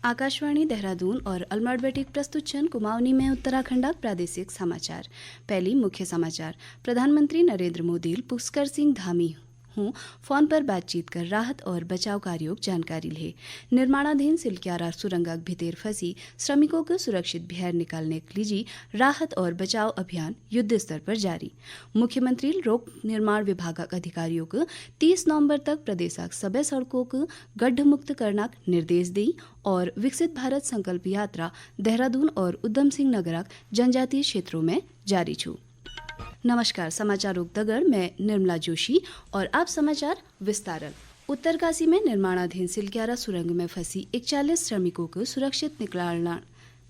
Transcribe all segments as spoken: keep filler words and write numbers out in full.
आकाशवाणी देहरादून और अलमड़ बटिक प्रस्तुत छन कुमाऊनी में उत्तराखंड प्रादेशिक समाचार। पहली मुख्य समाचार। प्रधानमंत्री नरेंद्र मोदी पुष्कर सिंह धामी हूँ फोन पर बातचीत कर राहत और बचाव कार्यों की जानकारी ले। निर्माणाधीन सिलक्यारा सुरंगा भितेर फंसी श्रमिकों को सुरक्षित भैर निकालने के लिए राहत और बचाव अभियान युद्ध स्तर पर जारी। मुख्यमंत्री लोक निर्माण विभाग अधिकारियों को तीस नवंबर तक प्रदेश सबै सड़कों को गड्ढ मुक्त करना निर्देश दी और विकसित भारत संकल्प यात्रा देहरादून और उधम सिंह नगरक जनजातीय क्षेत्रों में जारी छु। नमस्कार, समाचारों दगड़ मैं निर्मला जोशी और आप समाचार विस्तारन। उत्तरकाशी में निर्माणाधीन सिलक्यारा सुरंग में फंसी इकचालीस श्रमिकों को सुरक्षित निकालना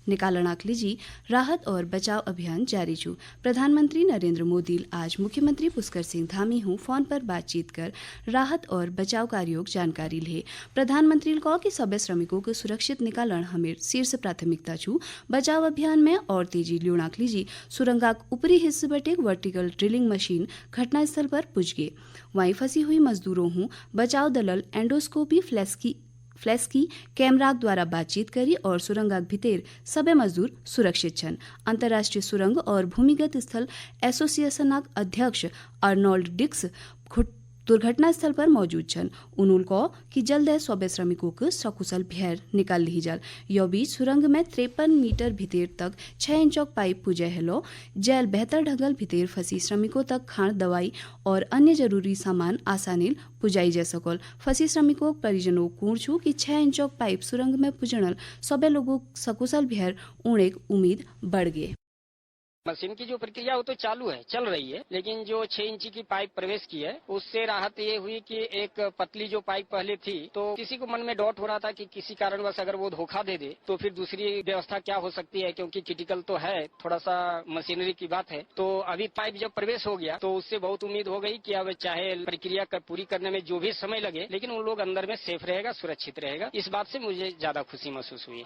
निकालनाक लिजी राहत और बचाव अभियान जारी छु। प्रधानमंत्री नरेंद्र मोदी आज मुख्यमंत्री पुष्कर सिंह धामी हूँ फोन पर बातचीत कर राहत और बचाव कार्यों की जानकारी ले। प्रधानमंत्री ने कहा कि सबै श्रमिकों को सुरक्षित निकालन हमें शीर्ष प्राथमिकता छु। बचाव अभियान में और तेजी ल्योनाक लिजी सुरंगाक ऊपरी हिस्से बटे वर्टिकल ड्रिलिंग मशीन घटनास्थल पर पुज गए। वहीं फंसी हुई मजदूरों हूँ बचाव दलल एंडोस्कोपी फ्लैश की फ्लैश की कैमरा द्वारा बातचीत करी और सुरंगा भितेर सबै मजदूर सुरक्षित छन। अंतर्राष्ट्रीय सुरंग और भूमिगत स्थल एसोसिएशनक अध्यक्ष अर्नोल्ड डिक्स घुट-, दुर्घटना स्थल पर मौजूद छन। उनुल कहो कि जल्द सबै श्रमिकों को सकुशल भैर निकाल ली जाल। यो बीच सुरंग में तिरपन मीटर भितेर तक छह इंचक पाइप पुजे हेलो, जेल बेहतर ढंगल भितेर फंसी श्रमिकों तक खाण, दवाई और अन्य जरूरी सामान आसानी पुजाई जा सकल। फंसी श्रमिकों परिजनों कूण छु कि छह इंचक पाइप सुरंग में पुजणल सबै लोगों सकुशल भैर उणेक उम्मीद बढ़ गए। मशीन की जो प्रक्रिया वो तो चालू है, चल रही है, लेकिन जो छह इंची की पाइप प्रवेश की है उससे राहत ये हुई कि एक पतली जो पाइप पहले थी तो किसी को मन में डाउट हो रहा था कि किसी कारणवश अगर वो धोखा दे दे तो फिर दूसरी व्यवस्था क्या हो सकती है, क्योंकि क्रिटिकल तो है, थोड़ा सा मशीनरी की बात है। तो अभी पाइप जब प्रवेश हो गया तो उससे बहुत उम्मीद हो गई कि अब चाहे प्रक्रिया कर, पूरी करने में जो भी समय लगे, लेकिन उन लोग अंदर में सेफ रहेगा, सुरक्षित रहेगा। इस बात से मुझे ज्यादा खुशी महसूस हुई।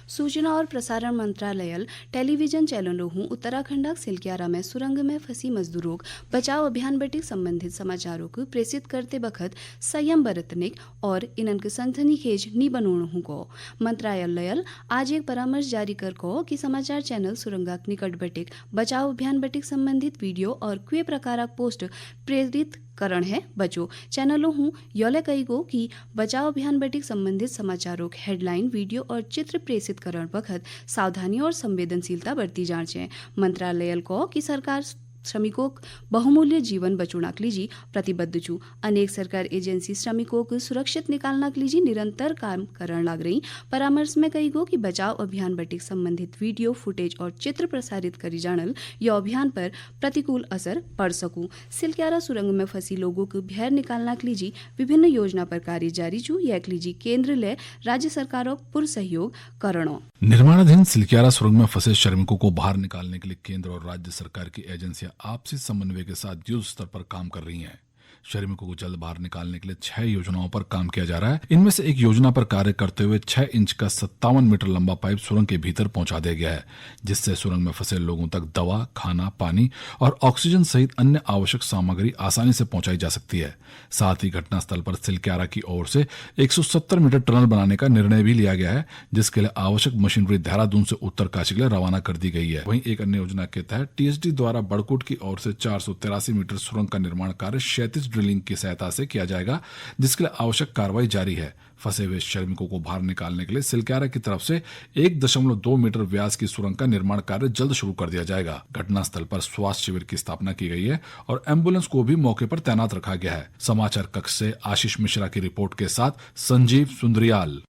सूचना और प्रसारण मंत्रालय टेलीविजन चैनलों हूँ उत्तराखंड सिलक्यारा में सुरंग में फंसी मजदूरों बचाव अभियान बटिक संबंधित समाचारों को प्रेषित करते बखत संयम बरतने और इनन के संगठनी खेज नी बनोण हूँ को। मंत्रालय आज एक परामर्श जारी कर को कि समाचार चैनल सुरंगाक निकट बटिक बचाव अभियान बटिक संबंधित वीडियो और क्वे प्रकार पोस्ट प्रेरित करण है बचो। चैनलों हूँ योले कही गो कि बचाव अभियान बटिक संबंधित समाचारों के हेडलाइन, वीडियो और चित्र प्रेषित करण बखत सावधानी और संवेदनशीलता बरती जांचे। मंत्रालय को कि सरकार श्रमिकों क बहुमूल्य जीवन बचोनाक लिजी प्रतिबद्ध छु। अनेक सरकार एजेंसी श्रमिकों को सुरक्षित निकालनाक लिजी निरंतर काम करण लाग रही। परामर्श में कही गो कि बचाव अभियान बटिक संबंधित वीडियो फुटेज और चित्र प्रसारित करी जाणल यो अभियान पर प्रतिकूल असर पड़ सकू। सिलक्यारा सुरंग में फंसी लोगों को भैर निकालनाक लिजी विभिन्न योजना पर कार्य जारी छु। यक लिजी केंद्र ले राज्य सरकारों पुर सहयोग करणो। निर्माणाधीन सिलक्यारा सुरंग में फंसे श्रमिकों को बाहर निकालने के लिए केंद्र और राज्य सरकार की एजेंसियां आपसी समन्वय के साथ युद्ध स्तर पर काम कर रही हैं। श्रमिकों को जल्द बाहर निकालने के लिए छह योजनाओं पर काम किया जा रहा है। इनमें से एक योजना पर कार्य करते हुए छह इंच का सत्तावन मीटर लंबा पाइप सुरंग के भीतर पहुंचा दिया गया है, जिससे सुरंग में फंसे लोगों तक दवा, खाना, पानी और ऑक्सीजन सहित अन्य आवश्यक सामग्री आसानी से पहुंचाई जा सकती है। साथ ही घटनास्थल पर सिलक्यारा की ओर से एक सौ सत्तर मीटर टनल बनाने का निर्णय भी लिया गया है, जिसके लिए आवश्यक मशीनरी देहरादून से उत्तरकाशी के लिए रवाना कर दी गई है। वहीं एक अन्य योजना के तहत टीएसडी द्वारा बड़कोट की ओर से चार सौ तिरासी मीटर सुरंग का निर्माण कार्य क्षैतिज ड्रिलिंग की सहायता से किया जाएगा, जिसके लिए आवश्यक कार्रवाई जारी है। फंसे हुए श्रमिकों को बाहर निकालने के लिए सिलक्यारा की तरफ से एक दशमलव दो मीटर व्यास की सुरंग का निर्माण कार्य जल्द शुरू कर दिया जाएगा। घटनास्थल पर स्वास्थ्य शिविर की स्थापना की गई है और एम्बुलेंस को भी मौके पर तैनात रखा गया है। समाचार कक्ष से आशीष मिश्रा की रिपोर्ट के साथ संजीव सुंदरियाल।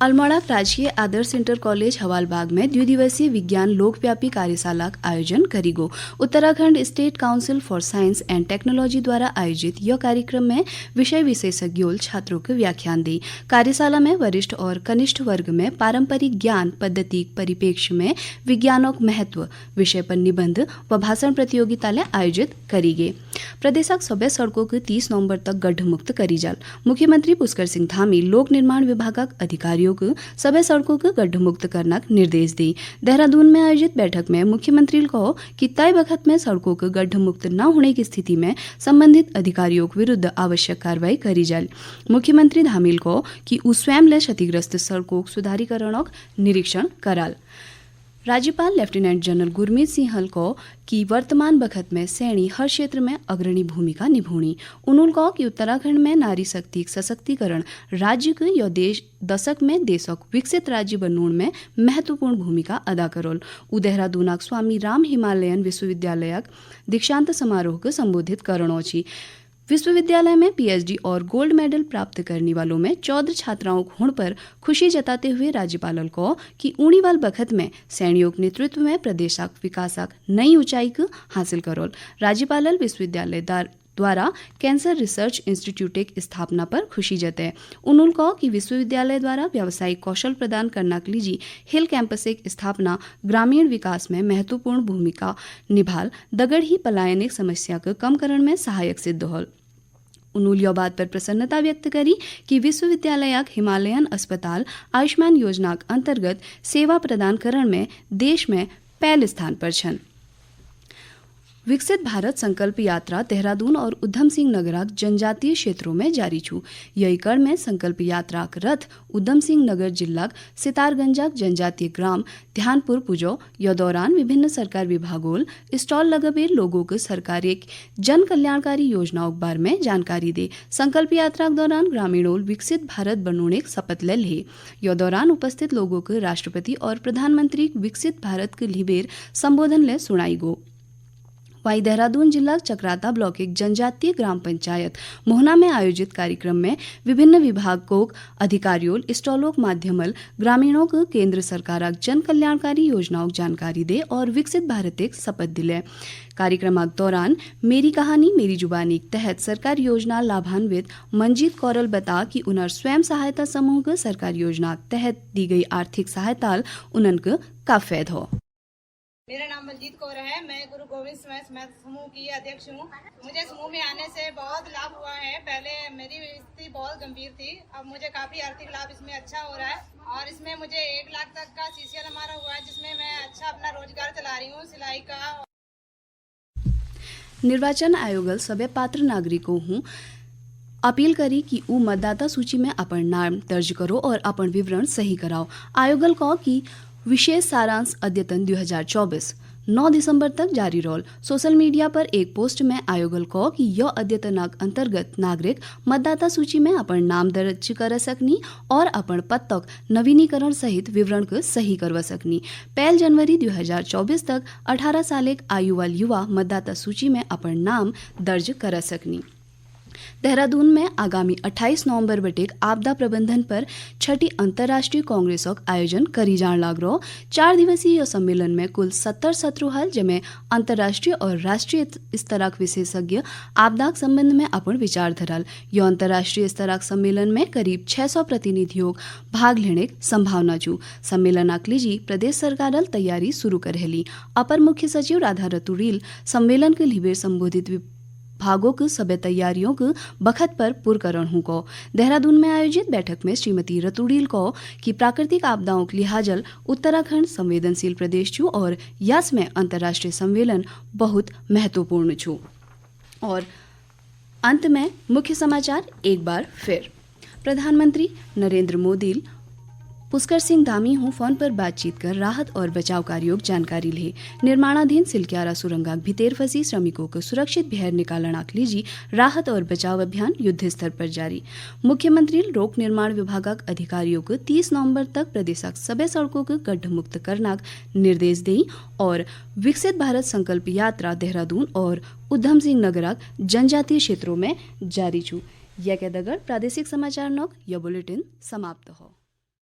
अल्मोड़ा राजकीय आदर्श इंटर कॉलेज हवालबाग में द्विदिवसीय विज्ञान लोकव्यापी कार्यशाला का आयोजन करिगो। Uttarakhand state council for science and technology द्वारा आयोजित यह कार्यक्रम में विषय विशेषज्ञों छात्रों के व्याख्यान दी। कार्यशाला में वरिष्ठ और कनिष्ठ वर्ग में पारंपरिक ज्ञान पद्धति परिप्रेक्ष्य में विज्ञानों का महत्व विषय पर निबंध व भाषण प्रतियोगिता ले आयोजित करी गई। प्रदेशक सबै सड़कों के तीस नवंबर तक गड्ढ मुक्त करी जाल। मुख्यमंत्री पुष्कर सिंह धामी लोक निर्माण विभागक अधिकारियों के सबै सड़कों के गड्ढ मुक्त करना निर्देश दी। देहरादून में आयोजित बैठक में मुख्यमंत्री कहो कि तय वक्त में सड़कों के गड्ढ मुक्त न होने की स्थिति में संबंधित अधिकारियों के विरुद्ध आवश्यक कार्रवाई करी जाल। मुख्यमंत्री धामी कहो कि उ स्वयं ले क्षतिग्रस्त सड़कों के सुधारीकरण और निरीक्षण कराल। राज्यपाल लेफ्टिनेंट जनरल गुरमीत सिंह हल कहो कि वर्तमान बखत में सैनी हर क्षेत्र में अग्रणी भूमिका निभूनी। उन्होंने कहो कि उत्तराखंड में नारी शक्ति सशक्तिकरण राज्य के यो देश दशक में देशक विकसित राज्य बनूण में महत्वपूर्ण भूमिका अदा करोल। उ देहरादूनक स्वामी राम हिमालयन विश्वविद्यालयक दीक्षांत समारोह के संबोधित करणो छी। विश्वविद्यालय में पीएचडी और गोल्ड मेडल प्राप्त करने वालों में चौदह छात्राओं के होण पर खुशी जताते हुए राज्यपाल कहो कि ऊनी वाल बखत में सैनियों के नेतृत्व में प्रदेशक विकासक नई ऊंचाई को हासिल करोल। राज्यपाल विश्वविद्यालय दर-, द्वारा कैंसर रिसर्च इंस्टीट्यूट एक स्थापना पर खुशी जते। उन्होंने कहा कि विश्वविद्यालय द्वारा व्यावसायिक कौशल प्रदान करना के लिए हिल कैंपस एक स्थापना ग्रामीण विकास में महत्वपूर्ण भूमिका निभाल, दगड़ ही पलायन एक समस्या को कम करण में सहायक सिद्ध होल। उन्होंने यो बात पर प्रसन्नता व्यक्त करी कि विश्वविद्यालय हिमालयन अस्पताल आयुष्मान योजना के अंतर्गत सेवा प्रदान करण में देश में पहले स्थान पर छन। विकसित भारत संकल्प यात्रा देहरादून और उधम सिंह नगरक जनजातीय क्षेत्रों में जारी छु। यही कड़ में संकल्प यात्रा क रथ उधम सिंह नगर जिला क सितारगंजक जनजातीय ग्राम ध्यानपुर पुजो। यो दौरान विभिन्न सरकार विभागोल स्टॉल लगबे लोगों के सरकारी जन कल्याणकारी योजनाओं के बारे में जानकारी दे। संकल्प यात्रा के दौरान ग्रामीणोल विकसित भारत बनोने के शपथ ले ले। यो दौरान उपस्थित लोगों के राष्ट्रपति और प्रधानमंत्री विकसित भारत के लिबेर संबोधन ले सुनाई गो। वहीं देहरादून जिला चक्राता ब्लॉक एक जनजातीय ग्राम पंचायत मोहना में आयोजित कार्यक्रम में विभिन्न विभागों अधिकारियों स्टॉलों के माध्यमल ग्रामीणों को केंद्र सरकार जन कल्याणकारी योजनाओं की जानकारी दे और विकसित भारत एक शपथ दिले। कार्यक्रम के दौरान मेरी कहानी मेरी जुबानी के तहत सरकार योजना लाभान्वित मंजीत कौरल बता कि उन्हें स्वयं सहायता समूह को सरकार योजना के तहत दी गई आर्थिक सहायता उन्हन को का फायदा हो। मेरा नाम मंजीत कौर है, मैं गुरु गोविंद सिंह समूह की अध्यक्ष हूँ। मुझे समूह में आने से बहुत लाभ हुआ है। पहले मेरी स्थिति बहुत गंभीर थी, अब मुझे काफी आर्थिक लाभ इसमें अच्छा हो रहा है और इसमें मुझे एक लाख तक का सीसीएल हमारा हुआ है, जिसमें मैं अच्छा अपना रोजगार चला रही हूँ, सिलाई का। निर्वाचन आयोगल सबै पात्र नागरिकों हूँ अपील करी कि ऊ मतदाता सूची में अपन नाम दर्ज करो और अपन विवरण सही कराओ। आयोगल कहो कि विशेष सारांश अद्यतन दो हज़ार चौबीस नौ दिसंबर तक जारी रोल। सोशल मीडिया पर एक पोस्ट में आयोगल कहो कि यह अद्यतन अंतर्गत नागरिक मतदाता सूची में अपन नाम दर्ज कर सकनी और अपन पत्तक नवीनीकरण सहित विवरण को सही करवा सकनी। पहल जनवरी दो हज़ार चौबीस तक अठारह साल एक आयु वाल युवा मतदाता सूची में अपन नाम दर्ज करा सकनी। देहरादून में आगामी अट्ठाईस नवंबर बटे आपदा प्रबंधन पर छठी अंतर्राष्ट्रीय कांग्रेस का आयोजन करी जान लाग रहो। चार दिवसीय यो सम्मेलन में कुल सत्तर सत्र हल, जेमे अंतर्राष्ट्रीय और राष्ट्रीय स्तरक विशेषज्ञ आपदाक संबंध में अपन विचार धरल। यो अंतर्राष्ट्रीय स्तरक सम्मेलन में करीब छह सौ प्रतिनिधियों भाग लेने की संभावना छु। सम्मेलन अकली जी प्रदेश सरकारल तैयारी शुरू कर हेली। अपर मुख्य सचिव राधा रतुड़ील सम्मेलन के लिबेर संबोधित विभागों के सबै तैयारियों के बखत पर पुरकरण हुको। देहरादून में आयोजित बैठक में श्रीमती रतुड़ील को कि प्राकृतिक आपदाओं के लिहाजल उत्तराखंड संवेदनशील प्रदेश छु और यस में अंतर्राष्ट्रीय सम्मेलन बहुत महत्वपूर्ण छु। और अंत में मुख्य समाचार एक बार फिर। प्रधानमंत्री नरेंद्र मोदी पुष्कर सिंह धामी हूँ फोन पर बातचीत कर राहत और बचाव कार्यों की जानकारी ले। निर्माणाधीन सिलक्यारा सुरंगा भीतर फंसी श्रमिकों को सुरक्षित बाहर निकालना के लिए राहत और बचाव अभियान युद्ध स्तर पर जारी। मुख्यमंत्री लोक निर्माण विभाग अधिकारियों को तीस नवंबर तक प्रदेश सबै सड़कों को गड्ढ मुक्त करना निर्देश दें और विकसित भारत संकल्प यात्रा देहरादून और उधम सिंह नगरक जनजातीय क्षेत्रों में जारी छु। यह के दगड़ प्रादेशिक समाचार नोक यह बुलेटिन समाप्त हो।